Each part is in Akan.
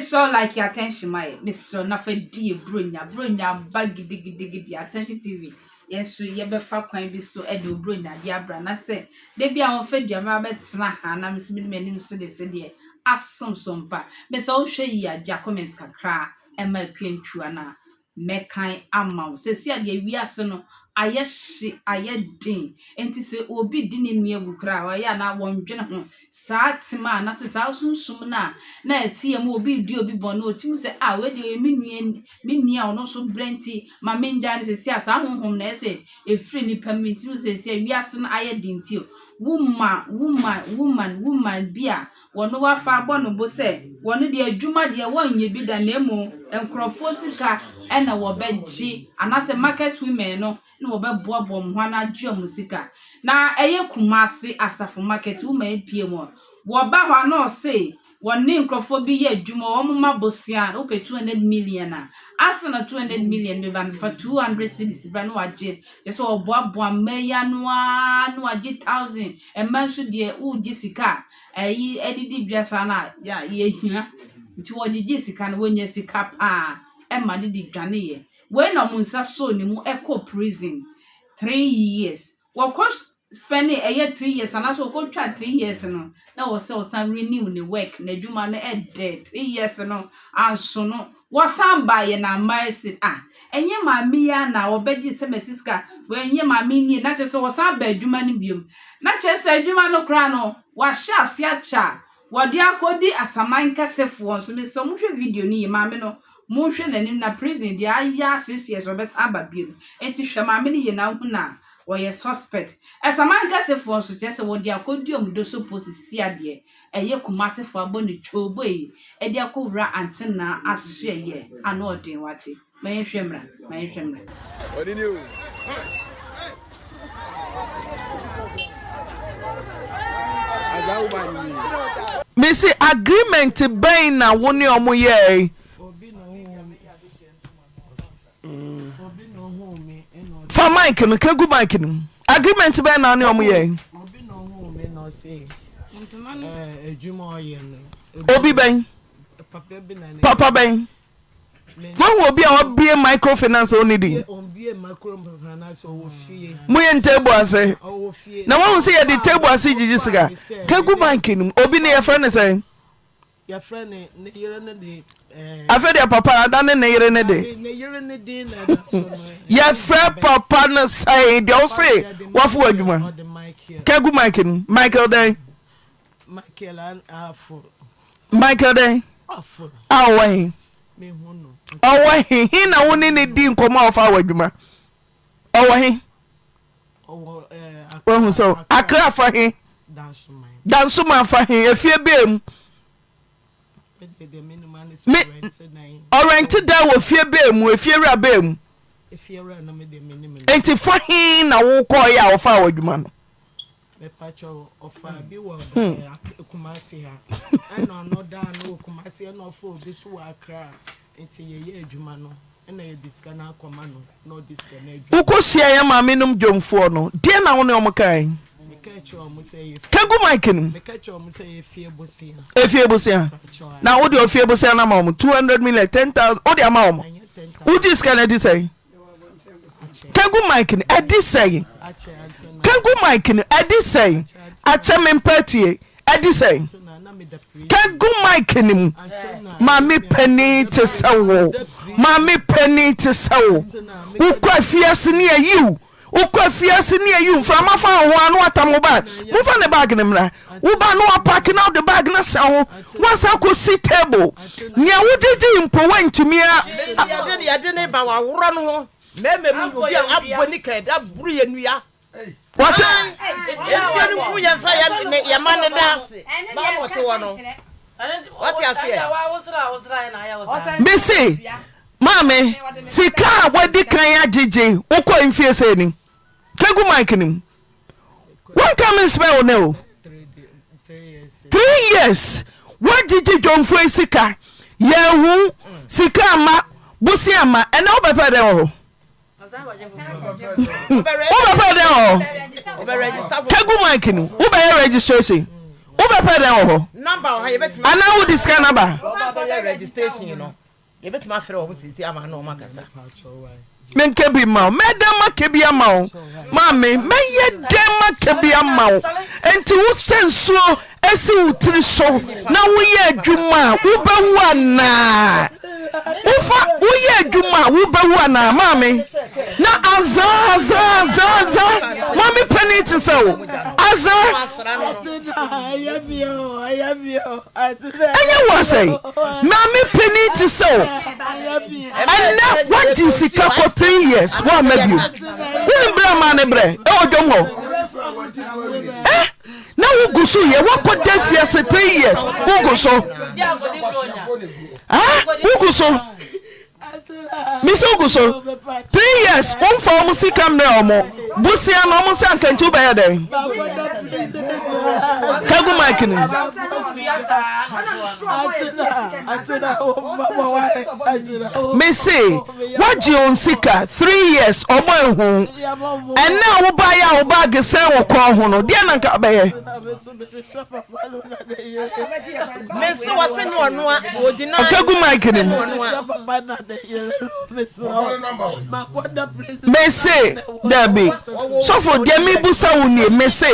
Mesrɛ wo like attention ma yɛ. Mesrɛ wo na fa di yɛ Buronya. Buronya ba gidigidigidi. Attention TV, yɛn nso yɛbɛfa kwan bi so de wo Buronya de abra. Na sɛ da bi a wɔfa duaba bɛtena ha na me nso mede m'anim sedesedeɛ asom so mpa. Mesrɛ wo hwɛ yie a gya comment kakra ma Akua Ntua na mɛkan ama wo. Seesei a deɛ wiase no ayɛ hye, ayɛ den, enti sɛ obi di ne nua awu koraa a, ɔyɛ a na wɔndwene ho. Saa tema anaasɛ saa sunsum no a na ɛte yɛn mu, obi redi obi bɔne, ɔtumi sɛ, ah, wei deɛ ɔyɛ me nua, me nua a ɔno nso brɛ nti, ma mengyae no. Seesei a saa honhom no ɛyɛ sɛ ɛfiri nnipa mu, nti seesei a wiase no ayɛ den nti, woman, woman, woman, woman bi a Wɔn wafa abɔ no bo sɛ wɔn deɛ adwuma deɛ wɔnyɛ bi da na mmom nkorɔfoɔ sika na wɔbɛgye anaasɛ market women no na wɔbɛboaboa wɔn ho ano agye wɔn sika. Na ɛyɛ Kumasi asafo market woman pie mu. Wɔba hɔ a na ɔse wɔne nkorɔfoɔ bi yɛ adwuma wɔn ma bosea wopɛ 200 million a ansa na 200 million bɛba no fa 200 cedis bra na wagye kyerɛ sɛ ɔboaboa mmaa yi ano ara na wagye thousand mmaa nso deɛ wogye sika a ɛyi ɛdidi dwa saa no a yɛhia nti wɔgyegye sika no wɔnya sika paa ɛma de de dwaneeɛ wei na wɔn nsa sɔɔ ne mu ɛkɔ prison 3 years. Wɔkɔ spending ɛyɛ 3 years anaasɛ wɔkɔtwa 3 years no na wɔ sɛ ɔsan renew ne work n'adwuma no. Ɛdɛ 3 years no anso no wɔsan baeɛ na mmaa si ah, ɛnyɛ maame yi a na wɔbɛgye sɛ mɛsi sika wɔnyɛ maame nie na kyerɛ sɛ wɔsan ba adwuma no biom na kyerɛ sɛ adwuma no koraa no wahyɛ ase akyɛ a wɔde akɔdi asaman kɛsefoɔ nso. Mesɛ mohwɛ video no yie, maame no monhwɛ n'anim na prison deɛ ayɛ 6 years wɔbɛsan aba biom nti hwɛ maame no yie na wohu na wɔyɛ suspect. Asaman kɛsefoɔ nso kyerɛ sɛ wɔde akɔdi ɔmo do so posisi adeɛ ɛyɛ Kumasefoɔ abɔ ne twoobo yi ɛde akɔwura antena asoɛyɛ ano ɔden wate. Ma yɛnhwɛ mmra, ma yɛnhwɛ mmra. Ɔne ni o. Azaa wo ba ni. Mesi agreement bɛn na wo ne ɔmo yɛe? Fa mic no kegu mic no mu. Agreement bɛn na wo ne ɔmo yɛe? Obi na ohuu me na ɔse adwuma ɔyɛ no. Obi bɛn? Papa bi na ne. Papa bɛn? Woahu obi a wabue microfinance a ɔnni din? Ɔmbue microfinance, ɔwɔ fie. Moyɛ no table ase. Ɔwɔ fie. Na woahu sɛ yɛde table ase gyigye sika? Ka gu bank no mu. Obi ne yɛfrɛ no sɛn? Yɛfrɛ ne ne yere no de. Afei deɛ papa ada ne ne yere no de. Ne yere no din na ɛda so no. Yɛfrɛ papa no sɛn? Deɛ wose wafo adwuma. Ka gu mic no mu. Michael dɛn? Michael Afo. Michael dɛn? Afo. A ɔwɔ he? Ɔwɔ he? He na wo ne ne di nkɔmmɔ a ɔfa wɔ adwuma? Ɔwɔ he? Wahu sɛ Akra fa he? Dansoma fa he? Efie bɛɛ mu? Me ɔrɛnte dan wɔ fie bɛɛ mu? Efie wura bɛɛ mu? Enti fa he na wokɔɔyɛ a ɔfaa wɔ adwuma no? Mepakyɛw, ɔfaa bi wɔ Kumasi ha, ɛna ɔno daa no wɔ Kumasi, ɛna ɔfaa obi so wɔ Accra, nti yɛyɛ adwuma no, ɛna yɛde sika no akɔma no, na ɔde sika no adwuma. Wokɔhyiaa yɛn maamenom dwomfoɔ no, deɛn na wo ne wɔn kae? Meka kyerɛɛ wɔn sɛ ɛyɛ Ka gu mic no mu. Meka kyerɛɛ wɔn sɛ ɛyɛ fie bosea. Efie bosea? Mepakyɛw, Na wode ofie bosea no ama wɔn? 200 million, 10,000, wode ama wɔn? Ɛnyɛ 10,000. Wogye sika no adi sɛn? Ka gu mic no, adi sɛn? Ka gu mic no, adi sɛn? Akyɛ me mpa tie, adi sɛn? Ka gu mic no mu. Maame panin te sɛ wo, maame panin te sɛ wo, wokɔ afiase ne ayiw, wokɔ afiase ne ayiw, mframa fa wo ho a na watam wo bag. Momfa ne bag no mmra. Wo ba na wapake na wode bag no asɛn ho, woasan akɔsi table. Nea wogyegye mpo woantumi a. Yɛde yɛde ne ba waworɔ no ho mmarima mu obi a abɔ ne kɛd aboro yɛ nua. Wɔte. Nsuo no nku yɛn fa yɛn ne yɛn ma ne da ase baa na ɔte hɔ no. Wɔte aseɛ. Mese maame sika a wadi kan agyegye wokɔ mfie sɛ ni kegu mic no mu wanka me nsmɛ wo nɛ o 3 years woagyegye dwomfoɔ yi sika yɛhu sika ama bosea ama ɛnɛ wobɛpɛ dɛn wɔ hɔ? Wobɛpɛ dɛn wɔ hɔ? Kegu mic no wobɛyɛ registration. Wobɛpɛ dɛn wɔ hɔ? Number wɔ ha yɛbɛtumi. Anaa wode sika no aba? Wɔn akɔyɛ registration no yɛbɛtumi afrɛ wɔn sisi ama ne wɔn akasa. Menka bi mma wo. Mɛyɛ dɛn maka bi ama wo? Maame, mɛyɛ dɛn maka bi ama wo? Enti wosɛ nsuo si wo tiri so na woyɛ adwuma a, wobɛwu anaa? Wofa woyɛ adwuma a, wobɛwu anaa? Maame, na azaa azaa azaa azaa. Maame panin te sɛ wo. Azaa. Ɛnyɛ wo asɛe. Maame panin te sɛ wo. Ɛnɛ woagye sika kɔ 3 years woamma bio. Wonim berɛ a maa ne berɛ ɛwɔ dwom hɔ. Eh, na wogu so yɛ woakɔ da fiase 3 years wogu so. Ah, wogu so. Mese wogu so 3 years womfa wɔn sika mmerɛ wɔn bosea no wɔn sɛ anka nti wobɛyɛ dɛn kagu mic no mese woagye wɔn sika 3 years ɔmo ehu ɛnna a wobaeɛ a wo baage sɛn wo kɔn ho no deɛ na nka wobɛyɛ Ɔka gu mic no mu. Mese dabi sɔfo deɛ mebusa wo nie mese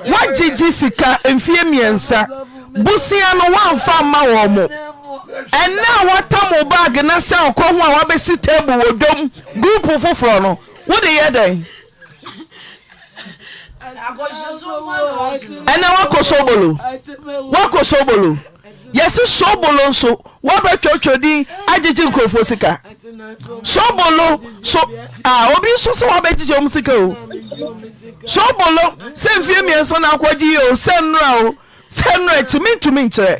woagyegye sika mfie mmiɛnsa bosea no woamfa amma wɔn mo ɛnna a wɔatam wo baage na sɛ ɔkɔ ho a wabɛsi table wɔ dwom group foforɔ no wode yɛ dɛn? Ɛnɛ woakɔ sobolo woakɔ sobolo yɛse sobolo nso woabɛtwerɛtwerɛ din agyegye nkurɔfoɔ sika sobolo so a obi nso sɛ woabɛgyegye wɔn sika o sobolo sɛ mfie mmiɛnsa na akɔgye yi o sɛ nnora o sɛ nnora akyi mentumi nkyerɛ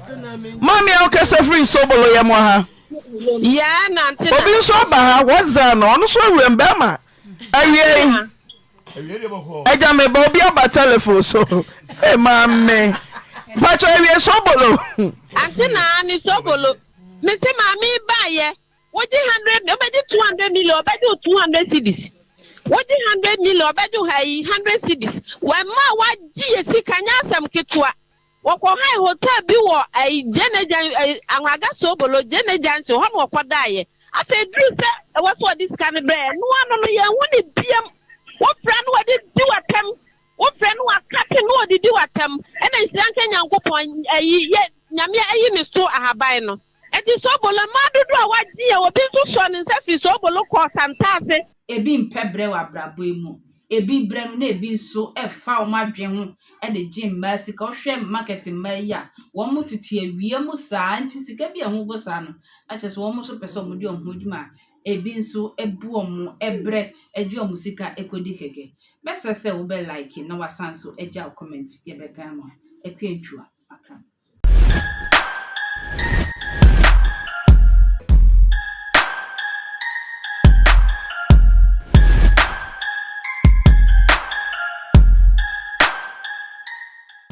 maame a wokasa firi sobolo yɛ mo ha obi nso aba ha wɔzaa no ɔno nso awuram bɛrima Awiei, agya me ba obi aba telephone so. Hey, maame. Mpatsɔ awie sobolo. Ante naa ne sobolo. Me se maame yi baayɛ, wogye hundred, wobɛgye 200 million, ɔbɛgye wo 200 cedis. Wogye hundred million, ɔbɛgye wo ayi hundred cedis. Wɔn mma a wagye yɛ sika nyɛ asɛm ketewa. Wɔkɔhae hotel bi wɔ ɛyi Jene Jan ɛyi Anwraga Sobolo, Jene Junction, hɔ na wɔkɔdaeɛ. Afei ɛduruu sɛ ɛwɔ sɛ wɔde sika no brɛ yɛn no ano no, yɛnhu no biam. Wofrɛ no wɔde di w'atɛm, wofrɛ no wɔakate no wɔde di w'atɛm. Ɛna nhyira nka Nyankopɔn, ɛyi yɛ Nyame ayi ne so ahaban no. Enti Sobolo, mmaa dodoɔ a wɔagye yɛn, obi nso sɔɔ ne nsa firi Sobolo kɔɔ Santase. Ebi mpɛ brɛ wɔ abrabɔ yi mu. Ebi brɛ no na ebi nso fa wɔn adwene ho de gye mmaa sika. Wohwɛ market mmaa yi a, wɔn tete awia mu saa nti sika bi a ɛho gu saa no, na kyerɛ sɛ wɔn nso pɛ sɛ wɔde wɔn ho dwuma a, ebi nso bu wɔn brɛ gye wɔn sika kɔdi kɛkɛ. Mɛsrɛ sɛ wobɛ like na wasan nso agya wo comment yɛbɛkan ama wo. Akua Antwua.